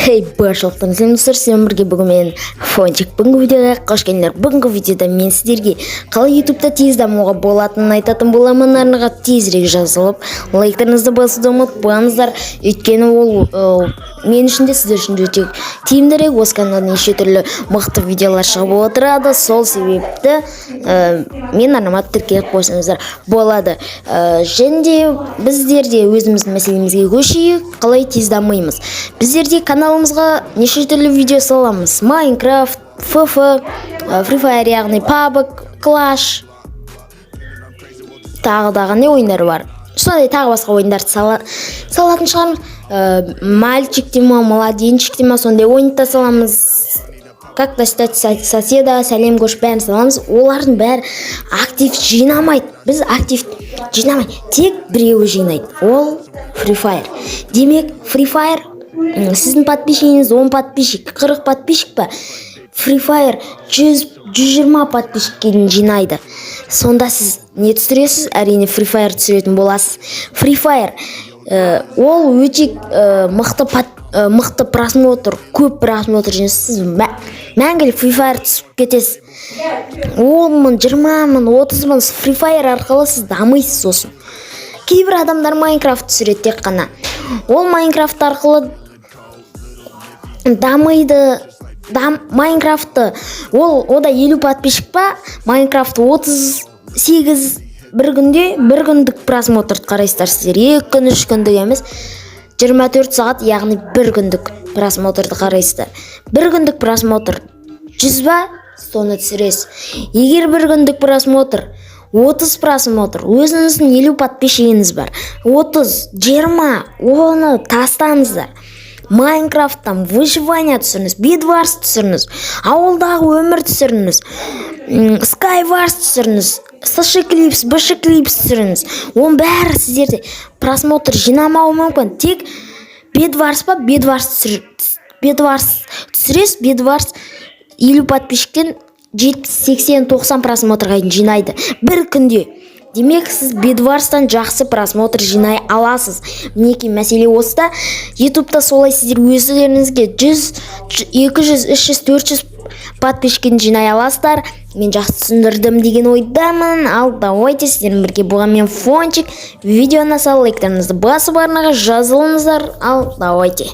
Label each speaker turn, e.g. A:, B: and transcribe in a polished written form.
A: Хей, баршалықтарыңызға сәлем, достар! Сіздермен бірге бүгін мен, Фончик. Бүгінгі видеоға қош келдіңдер. Бүгінгі видеода мен сіздерге қалай Ютубта тез дамуға болатынын айтатын боламын. Арнаға тезірек жазылып, лайктарыңызды басуды ұмытпаңыздар, өйткені ол мен үшін де, сіздер үшін де өте тиімдірек. Осы каналда неше түрлі мықты видеолар шығып отырады. Сол себепті мен арнама тіркеліп қойсаңыздар болады. Және де біздер де өзіміздің мәселемізге көшейік: қалай тез дамимыз? Біздер де каналымызға неше түрлі видео саламыз: Майнкрафт, ФФ, Free Fire, яғни PUBG, Clash, тағы да қандай ойындар бар, сондай тағы басқа ойындарды салатын шығармыз. Мальчик дей ма, младенчик дей ма, сондай ойынды да саламыз. Как достать соседа, сәлем көш, бәрін саламыз. Олардың бәрі актив жинамайды. Біз актив жинамай, тек біреуі жинайды, ол Free Fire. Демек, Free Fire, сіздің подписчигіңіз 10 подписчик, 40 подписчик па, Free Fire 100, 120 подписчикке дейін жинайды. Сонда сіз не түсіресіз? Әрине, Free Fire түсіретін боласыз. Free Fire ол өте мықты просмотр, көп просмотр жинайсыз. Сіз мәңгілік Free Fire түсіп кетесіз. 10 мың, 20 мың, 30 мың Free Fire арқылы сіз дамисыз. Сосын кейбір адамдар Майнкрафт түсіреді тек қана, ол Майнкрафт арқылы дамиды. Майнкрафтты ол ода 50 подписчик па, Майнкрафт 38 бір күнде. Бір күндік просмотрды қарайсыздар сіздер, 2 күн, 3 күндік емес, 24 сағат, яғни бір күндік просмотрды қарайсыздар. Бір күндік просмотр 100 ба, соны түсіресіз. Егер бір күндік просмотр 30 просмотр, өзіңіздің 50 подписчигіңіз бар, 30, 20, оны тастаңыздар. Майнкрафттан выживание түсіріңіз, Бедварс түсіріңіз, ауылдағы өмір түсіріңіз, Скайварс түсіріңіз, СШ Клипс, БШ Клипс түсіріңіз. Оның бәрі сіздерде просмотр жинамауы мүмкін. Тек Бедварс па, Бедварс түсір, Бедварс түсіресіз. Бедварс 50 подписчиктен 70, 80, 90 просмотрға дейін жинайды бір күнде. Демек, сіз Бедварстан жақсы просмотр жинай аласыз. Мінекей, мәселе осыда. Ютубта солай сіздер өздеріңізге 100, 200, 300, 400 подписчикін жинай аласыздар. Мен жақсы түсіндірдім деген ойдамын. Ал давайте, сіздермен бірге болған мен, Фончик. Видеоны лайктарыңызды басып, арнаға жазылыңыздар. Ал давайте.